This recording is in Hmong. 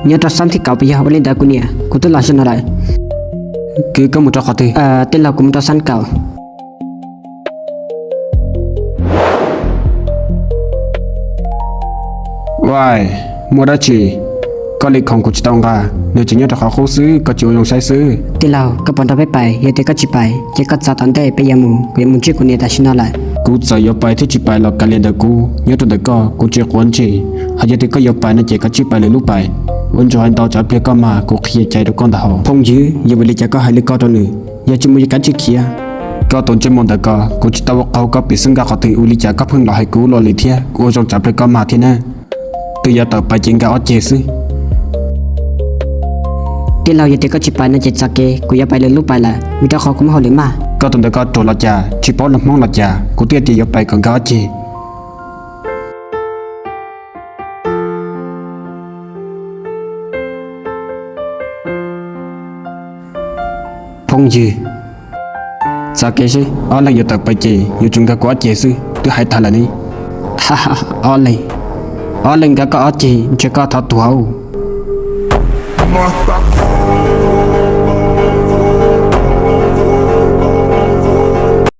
Nyob rau xab thib kaum puas yog? Ua li ntawd kuv niam, kuv twb los zaum no lawm. Kwv, koj mus rau qhov twg? Tij laug, kuv mus rau xab kaum. Ua, muaj dab tsi? Koj li khoom kuv tsis tau nqa, nws tseem nyob rau qhov qub xwb, koj tsis ua zoo saib xwb. Tij laug, koj puas nrog peb pais? Yog tias koj tsis pais ces koj txav tom ntej, peb yuav mus, kuv yuav mus ntsib kuv niam tam sim no lawm. Kuv txawm yuav pais thiab tsis pais los kav liam ntawm kuv, nyob rau ntawm koj, kuv tsis quav ntsej. Hos yog tias koj yuav pais no ces koj tsij pais lwm lub pais. Ua ntsuag hais ntau, tsam pliag koj mag kuv qhia cai rau koj ntag hos. Phooj ywg, yog vim li cas koj hais li ko rau nws? Yog tsis mus ces kav tsij khiav. Koj tus ntsej muag ntawm ko, kuv tsis tau ua qaug koj pim xwb nqa qhov twg, ua li cas koj pheej los hais kuv luaj li thiab? Ua zoo tsam pliag koj mag thiab na. Twb yuav tawm pais ces nqa ob ceg xwb. Tij laug, yog tias koj tsis pais no ces txoj kev kuv yuav pais lwm lub pais lawm, vim rau qhov kuv muaj hauj lwm maj. Koj tus ntawm ko ruam los cas, tsis paub lus Hmoob los cas, kuv twb tias yuav pais kom nqa ob ceg. Phooj ywg, txoj kev seb ob leeg yuav tawm pais ces yuav tsum nqa kuv ob ceg xwb, twb hais tag lawm ne. Ob leeg, ob leeg nqa koj ob ceg, ntshe koj thov tuag.